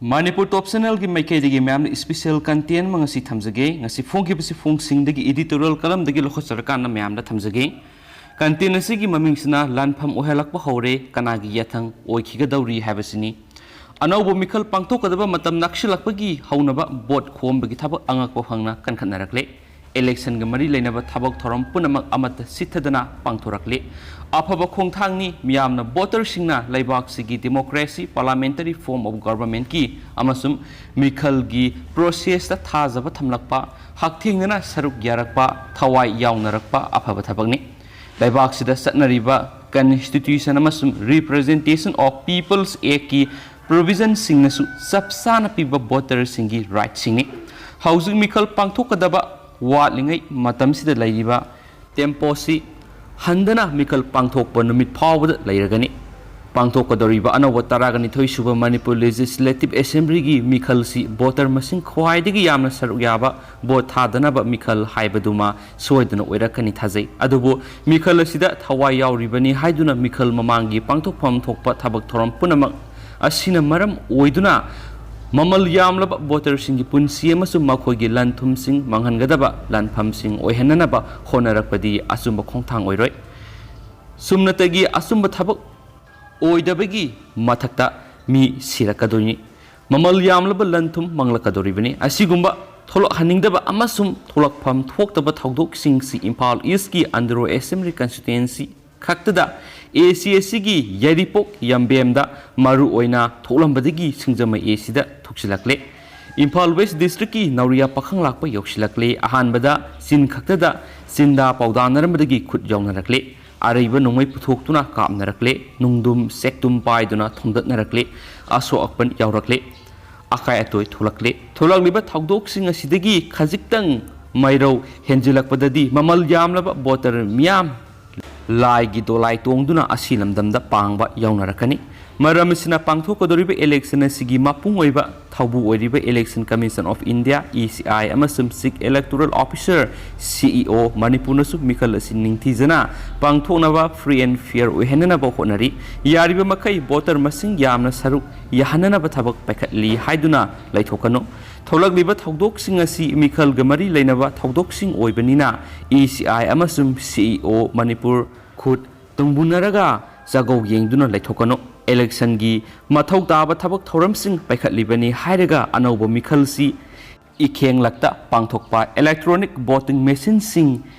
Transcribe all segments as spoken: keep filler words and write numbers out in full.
ꯃꯅꯤꯄꯨꯔ ꯇꯣꯞ ꯆꯦꯅꯦꯜꯒꯤ ꯃꯥꯏꯀꯩꯗꯒꯤ ꯃꯌꯥꯝꯅ special content ꯑꯃ ꯉꯁꯤ ꯊꯝꯖꯒꯦ꯫ ꯉꯁꯤ ꯐꯣꯡꯈꯤꯕꯁꯤ ꯐꯣꯡꯁꯤꯡꯗꯒꯤ editorial columnꯗꯒꯤ ꯂꯧꯈꯠꯆꯔꯀꯥꯟꯗ ꯃꯌꯥꯝꯗ ꯊꯝꯖꯒꯦ꯫ Content ꯑꯁꯤꯒꯤ ꯃꯃꯤꯡꯁꯤꯅ "ꯂꯥꯟꯐꯝ ꯑꯣꯏꯍꯜꯂꯛꯄ ꯍꯧꯔꯦ, ꯀꯅꯥꯒꯤ ꯌꯥꯊꯪ ꯑꯣꯏꯈꯤꯒꯗꯧꯔꯤ?" ꯍꯥꯏꯕꯁꯤꯅꯤ꯫ ꯑꯅꯧꯕ ꯃꯤꯈꯜ ꯄꯥꯡꯊꯣꯛꯀꯗꯕ ꯃꯇꯝ ꯅꯛꯁꯤꯜꯂꯛꯄꯒꯤ ꯍꯧꯅꯕ vote ꯈꯣꯝꯕꯒꯤ ꯊꯕꯛ ꯑꯉꯛꯄ ꯐꯪꯅ ꯀꯟꯈꯠꯅꯔꯛꯂꯦ꯫ Electionꯒ ꯃꯔꯤ ꯂꯩꯅꯕ ꯊꯕꯛ ꯊꯧꯔꯝ ꯄꯨꯝꯅꯃꯛ ꯑꯃꯠꯇ ꯆꯤꯠꯊꯗꯅ ꯄꯥꯡꯊꯣꯔꯛꯂꯤ꯫ ꯑꯐꯕ ꯈꯣꯡꯊꯥꯡꯅꯤ꯫ ꯃꯤꯌꯥꯝꯅ, voterꯁꯤꯡꯅ ꯂꯩꯕꯥꯛꯁꯤꯒꯤ democracy, parliamentary form of governmentꯀꯤ ꯑꯃꯁꯨꯡ ꯃꯤꯈꯜꯒꯤ processꯇ ꯊꯥꯖꯕ ꯊꯝꯂꯛꯄ, ꯍꯛꯊꯦꯡꯅꯅ ꯁꯔꯨꯛ ꯌꯥꯔꯛꯄ, ꯊꯋꯥꯏ ꯌꯥꯎꯅꯔꯛꯄ ꯑꯐꯕ ꯊꯕꯛꯅꯤ꯫ ꯂꯩꯕꯥꯛꯁꯤꯗ ꯆꯠꯅꯔꯤꯕ Constitution ꯑꯃꯁꯨꯡ Representation of People's Actꯀꯤ provisionꯁꯤꯡꯅꯁꯨ ꯆꯞ ꯆꯥꯅ ꯄꯤꯕ voterꯁꯤꯡꯒꯤ rightꯁꯤꯡꯅꯤ꯫ ꯍꯧꯖꯤꯛ ꯃꯤꯈꯜ ꯄꯥꯡꯊꯣꯛꯀꯗꯕ ꯋꯥꯠꯂꯤꯉꯩ ꯃꯇꯝꯁꯤꯗ ꯂꯩꯔꯤꯕ tempoꯁꯤ ꯍꯟꯗꯅ ꯃꯤꯈꯜ ꯄꯥꯡꯊꯣꯛꯄ ꯅꯨꯃꯤꯠ ꯐꯥꯎꯕꯗ ꯂꯩꯔꯒꯅꯤ꯫ ꯄꯥꯡꯊꯣꯛꯀꯗꯧꯔꯤꯕ ꯑꯅꯧꯕ ꯇꯔꯥꯒ ꯅꯤꯊꯣꯏ ꯁꯨꯕ ꯃꯅꯤꯄꯨꯔ Legislative Assemblyꯒꯤ ꯃꯤꯈꯜꯁꯤ voter ꯃꯁꯤꯡ ꯈ꯭ꯋꯥꯏꯗꯒꯤ ꯌꯥꯝꯅ ꯁꯔꯨꯛ ꯌꯥꯕ vote ꯊꯥꯗꯅꯕ ꯃꯤꯈꯜ ꯍꯥꯏꯕꯗꯨꯃ ꯁꯣꯏꯗꯅ ꯑꯣꯏꯔꯛꯀꯅꯤ ꯊꯥꯖꯩ꯫ ꯑꯗꯨꯕꯨ ꯃꯤꯈꯜ ꯑꯁꯤꯗ ꯊꯋꯥꯏ ꯌꯥꯎꯔꯤꯕꯅꯤ ꯍꯥꯏꯗꯨꯅ ꯃꯤꯈꯜ ꯃꯃꯥꯡꯒꯤ ꯄꯥꯡꯊꯣꯛꯐꯝ ꯊꯣꯛꯄ ꯊꯕꯛ ꯊꯧꯔꯝ ꯄꯨꯝꯅꯃꯛ ꯑꯁꯤꯅ ꯃꯔꯝ ꯑꯣꯏꯗꯨꯅ ꯃꯃꯜ ꯌꯥꯝꯂꯕ voterꯁꯤꯡꯒꯤ ꯄꯨꯟꯁꯤ ꯑꯃꯁꯨꯡ ꯃꯈꯣꯏꯒꯤ ꯂꯟ ꯊꯨꯝꯁꯤꯡ ꯃꯥꯡꯍꯟꯒꯗꯕ ꯂꯥꯟꯐꯝꯁꯤꯡ ꯑꯣꯏꯍꯟꯅꯅꯕ ꯍꯣꯠꯅꯔꯛꯄꯗꯤ ꯑꯆꯨꯝꯕ ꯈꯣꯡꯊꯥꯡ ꯑꯣꯏꯔꯣꯏ꯫ ꯁꯨꯞꯅꯇꯒꯤ ꯑꯆꯨꯝꯕ ꯊꯕꯛ ꯑꯣꯏꯗꯕꯒꯤ ꯃꯊꯛꯇ ꯃꯤ ꯁꯤꯔꯛꯀꯗꯣꯏꯅꯤ꯫ ꯃꯃꯜ ꯌꯥꯝꯂꯕ ꯂꯟ ꯊꯨꯝ ꯃꯥꯡꯂꯛꯀꯗꯧꯔꯤꯕꯅꯤ꯫ ꯑꯁꯤꯒꯨꯝꯕ ꯊꯣꯛꯂꯛꯍꯟꯅꯤꯡꯗꯕ ꯑꯃꯁꯨꯡ ꯊꯣꯛꯂꯛꯐꯝ ꯊꯣꯛꯇꯕ ꯊꯧꯗꯣꯛꯁꯤꯡꯁꯤ ꯏꯝꯐꯥꯜ Eastꯀꯤ ꯑꯟꯗ꯭ꯔꯣ Assembly Constituency ꯈꯛꯇꯗ ACACꯒꯤ ꯌꯥꯏꯔꯤꯄꯣꯛ ꯌꯥꯝꯕꯦꯝꯗ ꯃꯔꯨ ꯑꯣꯏꯅ ꯊꯣꯛꯂꯝꯕꯗꯒꯤ ꯁꯤꯡꯖꯃꯩ ACꯗ ꯊꯣꯛꯆꯤꯜꯂꯛꯂꯦ꯫ ꯏꯝꯐꯥꯜ West Districtꯀꯤ ꯅꯥꯎꯔꯤꯌꯥ ꯄꯥꯈꯪ ꯂꯥꯛꯄ ꯌꯧꯁꯤꯜꯂꯛꯂꯦ꯫ ꯑꯍꯥꯟꯕꯗ ꯆꯤꯟ ꯈꯛꯇꯗ ꯆꯤꯟꯗꯥ ꯄꯥꯎꯗꯥꯅꯔꯝꯕꯗꯒꯤ ꯈꯨꯠ ꯌꯥꯎꯅꯔꯛꯂꯦ꯫ ꯑꯔꯩꯕ ꯅꯣꯡꯃꯩ ꯄꯨꯊꯣꯛꯇꯨꯅ ꯀꯥꯞꯅꯔꯛꯂꯦ꯫ ꯅꯨꯡꯗꯨꯝ ꯆꯦꯛꯇꯨꯝ ꯄꯥꯏꯗꯨꯅ ꯊꯣꯝꯗꯠꯅꯔꯛꯂꯦ꯫ ꯑꯁꯣꯛ ꯑꯄꯟ ꯌꯥꯎꯔꯛꯂꯦ꯫ ꯑꯀꯥꯏ ꯑꯇꯣꯏ ꯊꯣꯛꯂꯛꯂꯦ꯫ ꯊꯣꯛꯂꯛꯂꯤꯕ ꯊꯧꯗꯣꯛꯁꯤꯡ ꯑꯁꯤꯗꯒꯤ ꯈꯖꯤꯛꯇꯪ ꯃꯩꯔꯧ ꯍꯦꯟꯖꯤꯜꯂꯛꯄꯗꯗꯤ ꯃꯃꯜ ꯌꯥꯝꯂꯕ voter ꯃꯤꯌꯥꯝ ꯂꯥꯏꯒꯤ ꯗꯣꯂꯥꯏ ꯇꯣꯡꯗꯨꯅ ꯑꯁꯤ ꯂꯝꯗꯝꯗ ꯄꯥꯡꯕ ꯌꯥꯎꯅꯔꯛꯀꯅꯤ꯫ ꯃꯔꯝ ꯑꯁꯤꯅ, ꯄꯥꯡꯊꯣꯛꯀꯗꯧꯔꯤꯕ election ꯑꯁꯤꯒꯤ ꯃꯄꯨꯡ ꯑꯣꯏꯕ ꯊꯧꯕꯨ ꯑꯣꯏꯔꯤꯕ Election Commission of India, E C I, ꯑꯃꯁꯨꯡ Chief Electoral Officer, C E O, ꯃꯅꯤꯄꯨꯔꯅꯁꯨ ꯃꯤꯈꯜ ꯑꯁꯤ ꯅꯤꯡꯊꯤꯖꯅ ꯄꯥꯡꯊꯣꯛꯅꯕ, free and fair ꯑꯣꯏꯍꯟꯅꯅꯕ ꯍꯣꯠꯅꯔꯤ꯫ ꯌꯥꯔꯤꯕ ꯃꯈꯩ voter ꯃꯁꯤꯡ ꯌꯥꯝꯅ ꯁꯔꯨꯛ ꯌꯥꯍꯟꯅꯅꯕ ꯊꯕꯛ ꯄꯥꯏꯈꯠꯂꯤ ꯍꯥꯏꯗꯨꯅ ꯂꯩꯊꯣꯛꯀꯅꯨ꯫ ꯊꯣꯛꯂꯛꯂꯤꯕ ꯊꯧꯗꯣꯛꯁꯤꯡ ꯑꯁꯤ ꯃꯤꯈꯜꯒ ꯃꯔꯤ ꯂꯩꯅꯕ ꯊꯧꯗꯣꯛꯁꯤꯡ ꯑꯣꯏꯕꯅꯤꯅ, E C I ꯑꯃꯁꯨꯡ C E O ꯃꯅꯤꯄꯨꯔ ꯈꯨꯠ ꯇꯨꯡꯕꯨꯟꯅꯔꯒ ꯆꯥꯒꯧ ꯌꯦꯡꯗꯨꯅ ꯂꯩꯊꯣꯛꯀꯅꯨ꯫ Election ꯒꯤ ꯃꯊꯧ ꯇꯥꯕ ꯊꯕꯛ ꯊꯧꯔꯝꯁꯤꯡ ꯄꯥꯏꯈꯠꯂꯤꯕꯅꯤ ꯍꯥꯏꯔꯒ, ꯑꯅꯧꯕ ꯃꯤꯈꯜꯁꯤ ꯏꯈꯦꯡꯂꯛꯇ ꯄꯥꯡꯊꯣꯛꯄ electronic voting machine ꯁꯤꯡ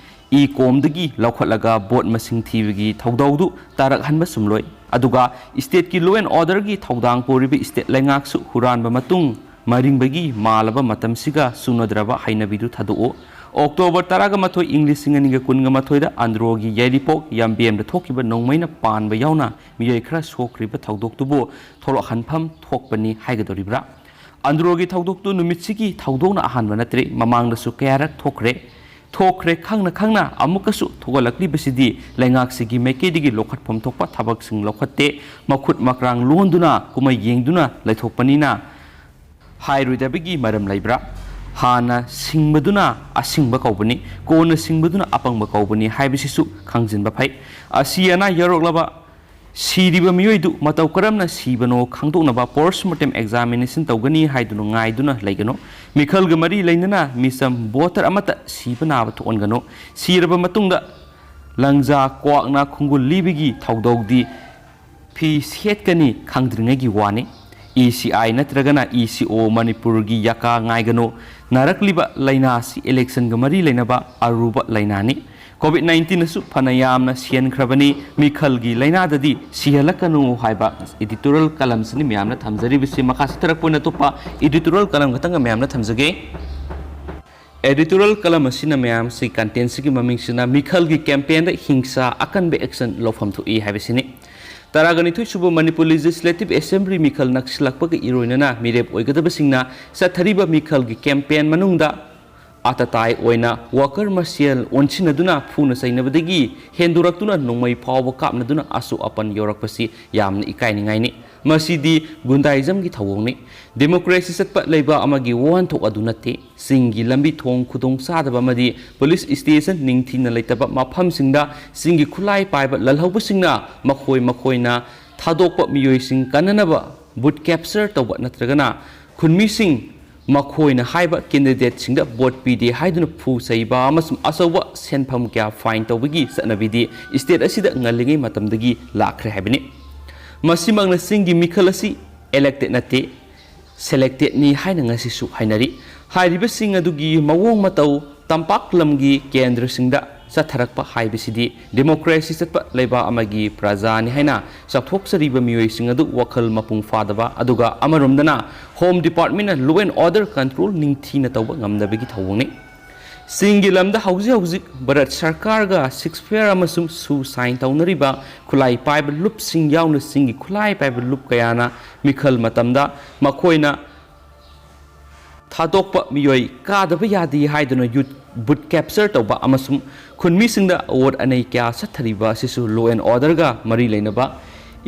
E-COM ꯗꯒꯤ ꯂꯧꯈꯠꯂꯒ vote ꯃꯁꯤꯡ ꯊꯤꯕꯒꯤ ꯊꯧꯗꯥꯎꯗꯨ ꯇꯥꯔꯛꯍꯟꯕ ꯆꯨꯝꯂꯣꯏ꯫ ꯑꯗꯨꯒ state ꯀꯤ law and order ꯒꯤ ꯊꯧꯗꯥꯡ ꯄꯨꯔꯤꯕ state ꯂꯩꯉꯥꯛꯁꯨ ꯍꯨꯔꯥꯟꯕ ꯃꯇꯨꯡ ꯃꯔꯤꯡꯕꯒꯤ ꯃꯥꯜꯂꯕ ꯃꯇꯝꯁꯤꯒ ꯆꯨꯅꯗ꯭ꯔꯕ ꯍꯩꯅꯕꯤꯗꯨ ꯊꯥꯗꯣꯛꯎ꯫ October ꯇꯔꯥꯃꯥꯊꯣꯏ, ꯏꯪ ꯂꯤꯁꯤꯡ ꯑꯅꯤꯒ ꯀꯨꯟꯃꯥꯊꯣꯏꯗ ꯑꯟꯗ꯭ꯔꯣꯒꯤ ꯌꯥꯏꯔꯤꯄꯣꯛ ꯌꯥꯝꯕꯦꯝꯗ ꯊꯣꯛꯈꯤꯕ ꯅꯣꯡꯃꯩꯅ ꯄꯥꯟꯕ ꯌꯥꯎꯅ ꯃꯤꯑꯣꯏ ꯈꯔ ꯁꯣꯛꯈ꯭ꯔꯤꯕ ꯊꯧꯗꯣꯛꯇꯨꯕꯨ ꯊꯣꯛꯂꯛꯍꯟꯐꯝ ꯊꯣꯛꯄꯅꯤ ꯍꯥꯏꯒꯗꯧꯔꯤꯕ꯭ꯔꯥ? ꯑꯟꯗ꯭ꯔꯣꯒꯤ ꯊꯧꯗꯣꯛꯇꯨ ꯅꯨꯃꯤꯠꯁꯤꯒꯤ ꯊꯧꯗꯣꯛꯅ ꯑꯍꯥꯟꯕ ꯅꯠꯇ꯭ꯔꯦ, ꯃꯃꯥꯡꯗꯁꯨ ꯀꯌꯥꯔꯛ ꯊꯣꯛꯈ꯭ꯔꯦ꯫ ꯊꯣꯛꯈ꯭ꯔꯦ ꯈꯪꯅ ꯈꯪꯅ ꯑꯃꯨꯛꯀꯁꯨ ꯊꯣꯛꯍꯜꯂꯛꯂꯤꯕꯁꯤꯗꯤ ꯂꯩꯉꯥꯛꯁꯤꯒꯤ ꯃꯥꯏꯀꯩꯗꯒꯤ ꯂꯧꯈꯠꯐꯝ ꯊꯣꯛꯄ ꯊꯕꯛꯁꯤꯡ ꯂꯧꯈꯠꯇꯦ, ꯃꯈꯨꯠ ꯃꯀ꯭ꯔꯥꯡ ꯂꯣꯟꯗꯨꯅ ꯀꯨꯝꯍꯩ ꯌꯦꯡꯗꯨꯅ ꯂꯩꯊꯣꯛꯄꯅꯤꯅ꯫ ꯍꯥꯏꯔꯣꯏꯗꯕꯒꯤ ꯃꯔꯝ ꯂꯩꯕ꯭ꯔꯥ? ꯍꯥꯟꯅ ꯁꯤꯡꯕꯗꯨꯅ ꯑꯁꯤꯡꯕ ꯀꯧꯕꯅꯤ, ꯀꯣꯟꯅ ꯁꯤꯡꯕꯗꯨꯅ ꯑꯄꯪꯕ ꯀꯧꯕꯅꯤ ꯍꯥꯏꯕꯁꯤꯁꯨ ꯈꯪꯖꯤꯟꯕ ꯐꯩ꯫ ꯑꯁꯤ ꯑꯅꯥ ꯌꯥꯎꯔꯛꯂꯕ ꯁꯤꯔꯤꯕ ꯃꯤꯑꯣꯏꯗꯨ ꯃꯇꯧ ꯀꯔꯝꯅ ꯁꯤꯕꯅꯣ ꯈꯪꯗꯣꯛꯅꯕ post mortem examination ꯇꯧꯒꯅꯤ ꯍꯥꯏꯗꯨꯅ ꯉꯥꯏꯗꯨꯅ ꯂꯩꯒꯅꯨ꯫ ꯃꯤꯈꯜꯒ ꯃꯔꯤ ꯂꯩꯅꯅ ꯃꯤꯆꯝ voter ꯑꯃꯠꯇ ꯁꯤꯕ ꯅꯥꯕ ꯊꯣꯛꯍꯟꯒꯅꯨ꯫ ꯁꯤꯔꯕ ꯃꯇꯨꯡꯗ ꯂꯪꯖꯥ, ꯀ꯭ꯋꯥꯛꯅ ꯈꯣꯡꯒꯨꯜ ꯂꯤꯕꯒꯤ ꯊꯧꯗꯧꯗꯤ ꯐꯤ ꯁꯦꯠꯀꯅꯤ ꯈꯪꯗ꯭ꯔꯤꯉꯩꯒꯤ ꯋꯥꯅꯤ꯫ E C I ꯅꯠꯇ꯭ꯔꯒꯅ E C O ꯃꯅꯤꯄꯨꯔꯒꯤ ꯌꯥꯀꯥ ꯉꯥꯏꯒꯅꯨ꯫ ꯅꯥꯔꯛꯂꯤꯕ ꯂꯥꯏꯅꯥ ꯑꯁꯤ election ꯒ ꯃꯔꯤ ꯂꯩꯅꯕ ꯑꯔꯨꯕ ꯂꯥꯏꯅꯥꯅꯤ꯫ COVID nineteen ꯅꯁꯨ ꯐꯅ ꯌꯥꯝꯅ ꯁꯤꯍꯟꯈ꯭ꯔꯕꯅꯤ, ꯃꯤꯈꯜꯒꯤ ꯂꯥꯏꯅꯥꯗꯗꯤ ꯁꯤꯍꯜꯂꯛꯀꯅꯨ ꯍꯥꯏꯕ editorial column ꯁꯤꯅꯤ ꯃꯌꯥꯝꯅ ꯊꯝꯖꯔꯤꯕꯁꯤ꯫ ꯃꯈꯥ ꯆꯠꯊꯔꯛꯄ ꯑꯣꯏꯅ ꯑꯇꯣꯞꯄ editorial column ꯈꯛꯇꯪꯒ ꯃꯌꯥꯝꯅ ꯊꯝꯖꯒꯦ꯫ Editorial column ꯑꯁꯤꯅ ꯃꯌꯥꯝꯁꯤ content ꯁꯤꯒꯤ ꯃꯃꯤꯡꯁꯤꯅ ꯃꯤꯈꯜꯒꯤ campaign ꯗ ꯍꯤꯡꯁꯥ ꯑꯀꯟꯕ action ꯂꯧꯐꯝ ꯊꯣꯛꯏ ꯍꯥꯏꯕꯁꯤꯅꯤ꯫ ꯇꯔꯥꯒ ꯅꯤꯊꯣꯏ ꯁꯨꯕ ꯃꯅꯤꯄꯨꯔ Legislative Assembly ꯃꯤꯈꯜ ꯅꯛꯁꯤꯜꯂꯛꯄꯒ ꯏꯔꯣꯏꯅꯅ ꯃꯤꯔꯦꯞ ꯑꯣꯏꯒꯗꯕꯁꯤꯡꯅ ꯆꯠꯊꯔꯤꯕ ꯃꯤꯈꯜꯒꯤ campaign ꯃꯅꯨꯡꯗ ꯑꯇꯇꯥꯏ ꯑꯣꯏꯅ ꯋꯥꯀꯔ ꯃꯁꯦꯜ ꯑꯣꯟꯁꯤꯟꯅꯗꯨꯅ ꯐꯨꯅ ꯆꯩꯅꯕꯗꯒꯤ ꯍꯦꯟꯗꯣꯔꯛꯇꯨꯅ ꯅꯣꯡꯃꯩ ꯐꯥꯎꯕ ꯀꯥꯞꯅꯗꯨꯅ ꯑꯁꯣꯛ ꯑꯄꯟ ꯌꯧꯔꯛꯄꯁꯤ ꯌꯥꯝꯅ ꯏꯀꯥꯏꯅꯤꯡꯉꯥꯏꯅꯤ꯫ ꯃꯁꯤꯗꯤ ꯒꯨꯟꯗꯥꯏꯖꯝꯒꯤ ꯊꯧꯑꯣꯡꯅꯤ꯫ ꯗꯦꯃꯣꯀ꯭ꯔꯦꯁꯤ ꯆꯠꯄ ꯂꯩꯕꯥꯛ ꯑꯃꯒꯤ ꯋꯥꯍꯟꯊꯣꯛ ꯑꯗꯨ ꯅꯠꯇꯦ꯫ ꯆꯤꯡꯒꯤ ꯂꯝꯕꯤ ꯊꯣꯡ ꯈꯨꯗꯣꯡꯆꯥꯗꯕ ꯑꯃꯗꯤ ꯄꯨꯂꯤꯁ ꯁ꯭ꯇꯦꯁꯟ ꯅꯤꯡꯊꯤꯅ ꯂꯩꯇꯕ ꯃꯐꯝꯁꯤꯡꯗ ꯆꯤꯡꯒꯤ ꯈꯨꯠꯂꯥꯏ ꯄꯥꯏꯕ ꯂꯜꯍꯧꯕꯁꯤꯡꯅ ꯃꯈꯣꯏ ꯃꯈꯣꯏꯅ ꯊꯥꯗꯣꯛꯄ ꯃꯤꯑꯣꯏꯁꯤꯡ ꯀꯟꯅꯅꯕ ꯕꯨꯠ ꯀꯦꯞꯆꯔ ꯇꯧꯕ ꯅꯠꯇ꯭ꯔꯒꯅ ꯈꯨꯟꯃꯤꯁꯤꯡ ꯃꯈꯣꯏꯅ ꯍꯥꯏꯕ ꯀꯦꯟꯗꯤꯗꯦꯠꯁꯤꯡꯗ ꯚꯣꯠ ꯄꯤꯗꯦ ꯍꯥꯏꯗꯨꯅ ꯐꯨ ꯆꯩꯕ ꯑꯃꯁꯨꯡ ꯑꯆꯧꯕ ꯁꯦꯟꯐꯝ ꯀꯌꯥ ꯐꯥꯏꯟ ꯇꯧꯕꯒꯤ ꯆꯠꯅꯕꯤꯗꯤ ꯁ꯭ꯇꯦꯠ ꯑꯁꯤꯗ ꯉꯜꯂꯤꯉꯩ ꯃꯇꯝꯗꯒꯤ ꯂꯥꯛꯈ꯭ꯔꯦ ꯍꯥꯏꯕꯅꯤ꯫ ꯃꯁꯤꯃꯛꯅ ꯆꯤꯡꯒꯤ ꯃꯤꯈꯜ ꯑꯁꯤ ꯏꯂꯦꯛꯇꯦꯗ ꯅꯠꯇꯦ, ꯁꯦꯂꯦꯛꯇꯦꯗꯅꯤ ꯍꯥꯏꯅ ꯉꯁꯤꯁꯨ ꯍꯥꯏꯅꯔꯤ꯫ ꯍꯥꯏꯔꯤꯕꯁꯤꯡ ꯑꯗꯨꯒꯤ ꯃꯑꯣꯡ ꯃꯇꯧ ꯇꯝꯄꯥꯛ ꯂꯝꯒꯤ ꯀꯦꯟꯗ꯭ꯔꯁꯤꯡꯗ ꯆꯠꯊꯔꯛꯄ ꯍꯥꯏꯕꯁꯤꯗꯤ ꯗꯦꯃꯣꯀ꯭ꯔꯦꯁꯤ ꯆꯠꯄ ꯂꯩꯕꯥꯛ ꯑꯃꯒꯤ ꯄ꯭ꯔꯖꯥꯅꯤ ꯍꯥꯏꯅ ꯆꯥꯎꯊꯣꯛꯆꯔꯤꯕ ꯃꯤꯑꯣꯏꯁꯤꯡ ꯑꯗꯨ ꯋꯥꯈꯜ ꯃꯄꯨꯡ ꯐꯥꯗꯕ, ꯑꯗꯨꯒ ꯑꯃꯔꯣꯝꯗꯅ ꯍꯣꯝ ꯗꯤꯄꯥꯔꯠꯃꯦꯟꯅ ꯂꯣ ꯑꯦꯟ ꯑꯣꯔꯗꯔ ꯀꯟꯇ꯭ꯔꯣꯜ ꯅꯤꯡꯊꯤꯅ ꯇꯧꯕ ꯉꯝꯗꯕꯒꯤ ꯊꯧꯑꯣꯡꯅꯤ꯫ ꯆꯤꯡꯒꯤ ꯂꯝꯗ ꯍꯧꯖꯤꯛ ꯍꯧꯖꯤꯛ ꯚꯥꯔꯠ ꯁꯔꯀꯥꯔꯒ ꯁꯤꯖꯐꯌꯔ ꯑꯃꯁꯨꯡ ꯁꯨ ꯁꯥꯏꯟ ꯇꯧꯅꯔꯤꯕ ꯈꯨꯠꯂꯥꯏ ꯄꯥꯏꯕ ꯂꯨꯞꯁꯤꯡ ꯌꯥꯎꯅ ꯆꯤꯡꯒꯤ ꯈꯨꯠꯂꯥꯏ ꯄꯥꯏꯕ ꯂꯨꯞ ꯀꯌꯥꯅ ꯃꯤꯈꯜ ꯃꯇꯝꯗ ꯃꯈꯣꯏꯅ ꯊꯥꯗꯣꯛꯄ ꯃꯤꯑꯣꯏ ꯀꯥꯗꯕ ꯌꯥꯗꯦ ꯍꯥꯏꯗꯨꯅ ꯌꯨꯠ ꯕꯨꯠ ꯀꯦꯞꯆꯔ ꯇꯧꯕ ꯑꯃꯁꯨꯡ ꯈꯨꯟꯃꯤꯁꯤꯡꯗ ꯑꯋꯣꯠ ꯑꯅꯩ ꯀꯌꯥ ꯆꯠꯊꯔꯤꯕ ꯑꯁꯤꯁꯨ ꯂꯣ ꯑꯦꯟ ꯑꯣꯔꯗꯔꯒ ꯃꯔꯤ ꯂꯩꯅꯕ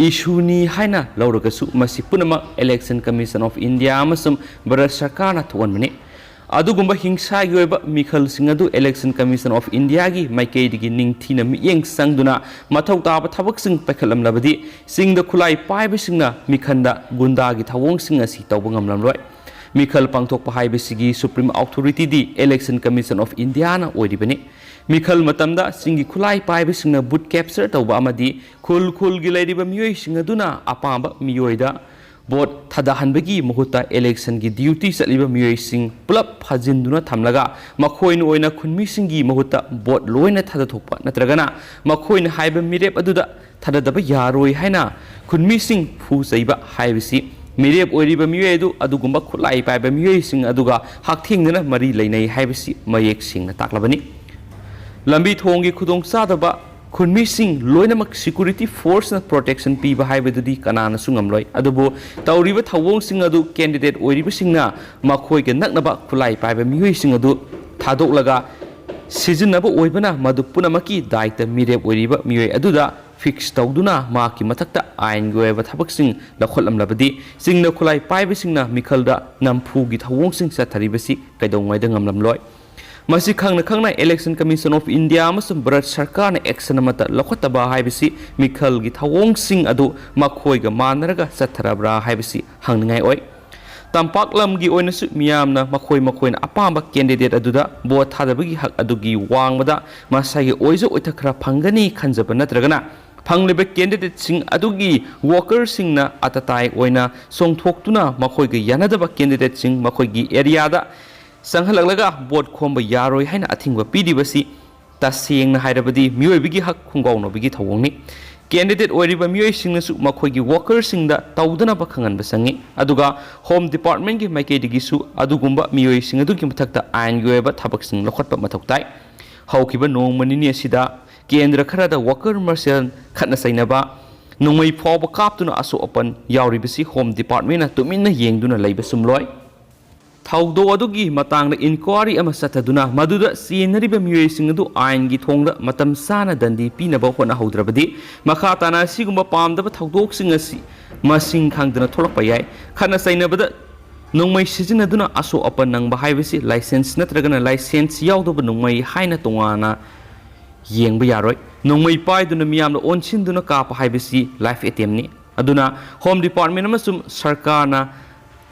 ꯏꯁꯨꯅꯤ ꯍꯥꯏꯅ ꯂꯧꯔꯒꯁꯨ, ꯃꯁꯤ ꯄꯨꯝꯅꯃꯛ ꯏꯂꯦꯛꯁꯟ ꯀꯃꯤꯁꯟ ꯑꯣꯐ ꯏꯟꯗꯤꯌꯥ ꯑꯃꯁꯨꯡ ꯚꯥꯔꯠ ꯁꯔꯀꯥꯔꯅ ꯊꯣꯛꯍꯟꯕꯅꯤ꯫ ꯑꯗꯨꯒꯨꯝꯕ ꯍꯤꯡꯁꯥꯒꯤ ꯑꯣꯏꯕ ꯃꯤꯈꯜꯁꯤꯡ ꯑꯗꯨ ꯏꯂꯦꯛꯁꯟ ꯀꯃꯤꯁꯟ ꯑꯣꯐ ꯏꯟꯗꯤꯌꯥꯒꯤ ꯃꯥꯏꯀꯩꯗꯒꯤ ꯅꯤꯡꯊꯤꯅ ꯃꯤꯠꯌꯦꯡ ꯆꯪꯗꯨꯅ ꯃꯊꯧ ꯇꯥꯕ ꯊꯕꯛꯁꯤꯡ ꯄꯥꯏꯈꯠꯂꯝꯂꯕꯗꯤ, ꯆꯤꯡꯗ ꯈꯨꯠꯂꯥꯏ ꯄꯥꯏꯕꯁꯤꯡꯅ ꯃꯤꯈꯜꯗ ꯒꯨꯟꯗꯥꯒꯤ ꯊꯧꯑꯣꯡꯁꯤꯡ ꯑꯁꯤ ꯇꯧꯕ ꯉꯝꯂꯝꯂꯣꯏ꯫ ꯃꯤꯈꯜ ꯄꯥꯡꯊꯣꯛꯄ ꯍꯥꯏꯕꯁꯤꯒꯤ ꯁꯨꯄ꯭ꯔꯤꯝ ꯑꯣꯊꯣꯔꯤꯇꯤꯗꯤ ꯏꯂꯦꯛꯁꯟ ꯀꯃꯤꯁꯟ ꯑꯣꯐ ꯏꯟꯗꯤꯌꯥꯅ ꯑꯣꯏꯔꯤꯕꯅꯤ꯫ ꯃꯤꯈꯜ ꯃꯇꯝꯗ ꯆꯤꯡꯒꯤ ꯈꯨꯠꯂꯥꯏ ꯄꯥꯏꯕꯁꯤꯡꯅ ꯕꯨꯠ ꯀꯦꯞꯆꯔ ꯇꯧꯕ ꯑꯃꯗꯤ ꯈꯨꯜ ꯈꯨꯜꯒꯤ ꯂꯩꯔꯤꯕ ꯃꯤꯑꯣꯏꯁꯤꯡ ꯑꯗꯨꯅ ꯑꯄꯥꯝꯕ ꯃꯤꯑꯣꯏꯗ ꯚꯣꯠ ꯊꯥꯗꯍꯟꯕꯒꯤ ꯃꯍꯨꯠꯇ ꯏꯂꯦꯛꯁꯟꯒꯤ ꯗ꯭ꯌꯨꯇꯤ ꯆꯠꯂꯤꯕ ꯃꯤꯑꯣꯏꯁꯤꯡ ꯄꯨꯂꯞ ꯐꯥꯖꯤꯟꯗꯨꯅ ꯊꯝꯂꯒ ꯃꯈꯣꯏꯅ ꯑꯣꯏꯅ ꯈꯨꯟꯃꯤꯁꯤꯡꯒꯤ ꯃꯍꯨꯠꯇ ꯚꯣꯠ ꯂꯣꯏꯅ ꯊꯥꯗꯊꯣꯛꯄ ꯅꯠꯇ꯭ꯔꯒꯅ ꯃꯈꯣꯏꯅ ꯍꯥꯏꯕ ꯃꯤꯔꯦꯞ ꯑꯗꯨꯗ ꯊꯥꯗꯗꯕ ꯌꯥꯔꯣꯏ ꯍꯥꯏꯅ ꯈꯨꯟꯃꯤꯁꯤꯡ ꯐꯨ ꯆꯩꯕ ꯍꯥꯏꯕꯁꯤ ꯃꯤꯔꯦꯞ ꯑꯣꯏꯔꯤꯕ ꯃꯤꯑꯣꯏ ꯑꯗꯨ ꯑꯗꯨꯒꯨꯝꯕ ꯈꯨꯠꯂꯥꯏ ꯄꯥꯏꯕ ꯃꯤꯑꯣꯏꯁꯤꯡ ꯑꯗꯨꯒ ꯍꯛꯊꯦꯡꯅꯅ ꯃꯔꯤ ꯂꯩꯅꯩ ꯍꯥꯏꯕꯁꯤ ꯃꯌꯦꯛ ꯁꯦꯡꯅ ꯇꯥꯛꯂꯕꯅꯤ꯫ ꯂꯝꯕꯤ ꯊꯣꯡꯒꯤ ꯈꯨꯗꯣꯡꯆꯥꯗꯕ ꯈꯨꯟꯃꯤꯁꯤꯡ ꯂꯣꯏꯅꯃꯛ ꯁꯦꯀ꯭ꯌꯨꯔꯤꯇꯤ ꯐꯣꯔꯁꯅ ꯄ꯭ꯔꯣꯇꯦꯛꯁꯟ ꯄꯤꯕ ꯍꯥꯏꯕꯗꯨꯗꯤ ꯀꯅꯥꯅꯁꯨ ꯉꯝꯂꯣꯏ꯫ ꯑꯗꯨꯕꯨ ꯇꯧꯔꯤꯕ ꯊꯧꯑꯣꯡꯁꯤꯡ ꯑꯗꯨ ꯀꯦꯟꯗꯤꯗꯦꯠ ꯑꯣꯏꯔꯤꯕꯁꯤꯡꯅ ꯃꯈꯣꯏꯒ ꯅꯛꯅꯕ ꯈꯨꯠꯂꯥꯏ ꯄꯥꯏꯕ ꯃꯤꯑꯣꯏꯁꯤꯡ ꯑꯗꯨ ꯊꯥꯗꯣꯛꯂꯒ ꯁꯤꯖꯤꯟꯅꯕ ꯑꯣꯏꯕꯅ ꯃꯗꯨ ꯄꯨꯝꯅꯃꯛꯀꯤ ꯗꯥꯏꯇ ꯃꯤꯔꯦꯞ ꯑꯣꯏꯔꯤꯕ ꯃꯤꯑꯣꯏ ꯑꯗꯨꯗ ꯐꯤꯛꯁ ꯇꯧꯗꯨꯅ ꯃꯍꯥꯛꯀꯤ ꯃꯊꯛꯇ ꯑꯥꯏꯟꯒꯤ ꯑꯣꯏꯕ ꯊꯕꯛꯁꯤꯡ ꯂꯧꯈꯠꯂꯝꯂꯕꯗꯤ ꯆꯤꯡꯅ ꯈꯨꯠꯂꯥꯏ ꯄꯥꯏꯕꯁꯤꯡꯅ ꯃꯤꯈꯜꯗ ꯅꯝꯐꯨꯒꯤ ꯊꯧꯑꯣꯡꯁꯤꯡ ꯆꯠꯊꯔꯤꯕꯁꯤ ꯀꯩꯗꯧꯉꯩꯗ ꯉꯝꯂꯝꯂꯣꯏ꯫ ꯃꯁꯤ ꯈꯪꯅ ꯈꯪꯅ Election Commission of India ꯑꯃꯁꯨꯡ ꯚꯥꯔꯠ ꯁꯔꯀꯥꯔꯅ action ꯑꯃꯠꯇ ꯂꯧꯈꯠꯇꯕ ꯍꯥꯏꯕꯁꯤ ꯃꯤꯈꯜꯒꯤ ꯊꯧꯑꯣꯡꯁꯤꯡ ꯑꯗꯨ ꯃꯈꯣꯏꯒ ꯃꯥꯟꯅꯔꯒ ꯆꯠꯊꯔꯕ꯭ꯔꯥ ꯍꯥꯏꯕꯁꯤ ꯍꯪꯅꯤꯡꯉꯥꯏ ꯑꯣꯏ꯫ ꯇꯝꯄꯥꯛ ꯂꯝꯒꯤ ꯑꯣꯏꯅꯁꯨ ꯃꯤꯌꯥꯝꯅ ꯃꯈꯣꯏ ꯃꯈꯣꯏꯅ ꯑꯄꯥꯝꯕ candidate ꯑꯗꯨꯗ ꯚꯣꯠ ꯊꯥꯗꯕꯒꯤ ꯍꯛ ꯑꯗꯨꯒꯤ ꯋꯥꯡꯃꯗ ꯃꯁꯥꯒꯤ ꯑꯣꯏꯖ ꯑꯣꯏꯊ ꯈꯔ ꯐꯪꯒꯅꯤ ꯈꯟꯖꯕ ꯅꯠꯇ꯭ꯔꯒꯅ ꯐꯪꯂꯤꯕ candidateꯁꯤꯡ ꯑꯗꯨꯒꯤ workerꯁꯤꯡꯅ ꯑꯇꯇꯥꯏ ꯑꯣꯏꯅ ꯆꯣꯡꯊꯣꯛꯇꯨꯅ ꯃꯈꯣꯏꯒ ꯌꯥꯅꯗꯕ candidateꯁꯤꯡ ꯃꯈꯣꯏꯒꯤ areaꯗ ꯆꯪꯍꯜꯂꯛꯂꯒ ꯚꯣꯠ ꯈꯣꯝꯕ ꯌꯥꯔꯣꯏ ꯍꯥꯏꯅ ꯑꯊꯤꯡꯕ ꯄꯤꯔꯤꯕꯁꯤ ꯇꯁꯦꯡꯅ ꯍꯥꯏꯔꯕꯗꯤ ꯃꯤꯑꯣꯏꯕꯒꯤ ꯍꯛ ꯈꯣꯡꯒꯥꯎꯅꯕꯒꯤ ꯊꯧꯑꯣꯡꯅꯤ꯫ Candidate ꯑꯣꯏꯔꯤꯕ ꯃꯤꯑꯣꯏꯁꯤꯡꯅꯁꯨ ꯃꯈꯣꯏꯒꯤ workerꯁꯤꯡꯗ ꯇꯧꯗꯅꯕ ꯈꯪꯍꯟꯕ ꯆꯪꯏ, ꯑꯗꯨꯒ Home Departmentꯀꯤ ꯃꯥꯏꯀꯩꯗꯒꯤꯁꯨ ꯑꯗꯨꯒꯨꯝꯕ ꯃꯤꯑꯣꯏꯁꯤꯡ ꯑꯗꯨꯒꯤ ꯃꯊꯛꯇ ꯑꯥꯏꯟꯒꯤ ꯑꯣꯏꯕ ꯊꯕꯛꯁꯤꯡ ꯂꯧꯈꯠꯄ ꯃꯊꯧ ꯇꯥꯏ꯫ ꯍꯧꯈꯤꯕ ꯅꯣꯡꯃ ꯅꯤꯅꯤ ꯑꯁꯤꯗ ꯀꯦꯟꯗ꯭ꯔ ꯈꯔꯗ worker ꯃꯁꯦꯜ ꯈꯠꯅ ꯆꯩꯅꯕ, ꯅꯣꯡꯃꯩ ꯐꯥꯎꯕ ꯀꯥꯞꯇꯨꯅ ꯑꯁꯣꯛ ꯑꯄꯟ ꯌꯥꯎꯔꯤꯕꯁꯤ Home Departmentꯅ ꯇꯨꯃꯤꯟꯅ ꯌꯦꯡꯗꯨꯅ ꯂꯩꯕ ꯆꯨꯝꯂꯣꯏ꯫ ꯊꯧꯗꯣꯛ ꯑꯗꯨꯒꯤ ꯃꯇꯥꯡꯗ inquiry ꯑꯃ ꯆꯠꯊꯗꯨꯅ ꯃꯗꯨꯗ ꯆꯦꯟꯅꯔꯤꯕ ꯃꯤꯑꯣꯏꯁꯤꯡ ꯑꯗꯨ ꯑꯥꯏꯟꯒꯤ ꯊꯣꯡꯗ ꯃꯇꯝ ꯆꯥꯅ ꯗꯟꯗꯤ ꯄꯤꯅꯕ ꯍꯣꯠꯅꯍꯧꯗ꯭ꯔꯕꯗꯤ ꯃꯈꯥ ꯇꯥꯅ ꯑꯁꯤꯒꯨꯝꯕ ꯄꯥꯝꯗꯕ ꯊꯧꯗꯣꯛꯁꯤꯡ ꯑꯁꯤ ꯃꯁꯤꯡ ꯈꯪꯗꯅ ꯊꯣꯛꯂꯛꯄ ꯌꯥꯏ꯫ ꯈꯠꯅ ꯆꯩꯅꯕꯗ ꯅꯣꯡꯃꯩ ꯁꯤꯖꯤꯟꯅꯗꯨꯅ ꯑꯁꯣꯛ ꯑꯄꯟ ꯅꯪꯕ ꯍꯥꯏꯕꯁꯤ license ꯅꯠꯇ꯭ꯔꯒꯅ license ꯌꯥꯎꯗꯕ ꯅꯣꯡꯃꯩ ꯍꯥꯏꯅ ꯇꯣꯉꯥꯟꯅ ꯌꯦꯡꯕ ꯌꯥꯔꯣꯏ꯫ ꯅꯣꯡꯃꯩ ꯄꯥꯏꯗꯨꯅ ꯃꯤꯌꯥꯝꯗ ꯑꯣꯟꯁꯤꯟꯗꯨꯅ ꯀꯥꯞꯄ ꯍꯥꯏꯕꯁꯤ life attempt ꯅꯤ꯫ ꯑꯗꯨꯅ Home Department ꯑꯃꯁꯨꯡ ꯁꯔꯀꯥꯔꯅ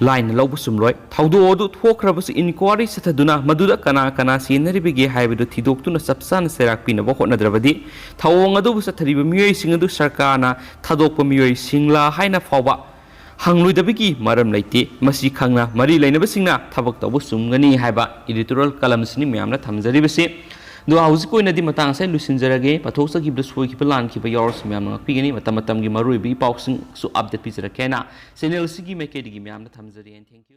ꯂꯥꯏꯅ ꯂꯧꯕ ꯆꯨꯝꯂꯣꯏ꯫ ꯊꯧꯗꯣꯛ ꯑꯗꯨ ꯊꯣꯛꯈ꯭ꯔꯕꯁꯨ inquiry ꯆꯠꯊꯗꯨꯅ ꯃꯗꯨꯗ ꯀꯅꯥ ꯀꯅꯥ ꯆꯦꯟꯅꯔꯤꯕꯒꯦ ꯍꯥꯏꯕꯗꯨ ꯊꯤꯗꯣꯛꯇꯨꯅ ꯆꯞ ꯆꯥꯅ ꯆꯩꯔꯥꯛ ꯄꯤꯅꯕ ꯍꯣꯠꯅꯗ꯭ꯔꯕꯗꯤ ꯊꯧꯑꯣꯡ ꯑꯗꯨꯕꯨ ꯆꯠꯊꯔꯤꯕ ꯃꯤꯑꯣꯏꯁꯤꯡ ꯑꯗꯨ ꯁꯔꯀꯥꯔꯅ ꯊꯥꯗꯣꯛꯄ ꯃꯤꯑꯣꯏꯁꯤꯡꯂꯥ ꯍꯥꯏꯅ ꯐꯥꯎꯕ ꯍꯪꯂꯣꯏꯗꯕꯒꯤ ꯃꯔꯝ ꯂꯩꯇꯦ꯫ ꯃꯁꯤ ꯈꯪꯅ ꯃꯔꯤ ꯂꯩꯅꯕꯁꯤꯡꯅ ꯊꯕꯛ ꯇꯧꯕ ꯆꯨꯝꯒꯅꯤ ꯍꯥꯏꯕ editorial column ꯁꯤꯅꯤ ꯃꯌꯥꯝꯅ ꯊꯝꯖꯔꯤꯕꯁꯤ꯫ ꯑꯗꯨꯒ ꯍꯧꯖꯤꯛꯀꯤ ꯑꯣꯏꯅꯗꯤ ꯃꯇꯥꯡ ꯑꯁꯤꯗ ꯂꯣꯏꯁꯤꯟꯖꯔꯒꯦ꯫ ꯄꯥꯊꯣꯛꯆꯈꯤꯕꯗ ꯁꯣꯏꯈꯤꯕ ꯂꯥꯟꯈꯤꯕ ꯌꯥꯎꯔꯁꯨ ꯃꯌꯥꯝꯅ ꯉꯥꯛꯄꯤꯒꯅꯤ꯫ ꯃꯇꯝ ꯃꯇꯝꯒꯤ ꯃꯔꯨꯑꯣꯏꯕꯒꯤ ꯄꯥꯎꯁꯤꯡꯁꯨ update ꯄꯤꯖꯔꯛꯀꯦ ꯍꯥꯏꯅ channel ꯑꯁꯤꯒꯤ ꯃꯥꯏꯀꯩꯗꯒꯤ ꯃꯌꯥꯝꯗ ꯊꯝꯖꯔꯤ꯫ And thank you꯫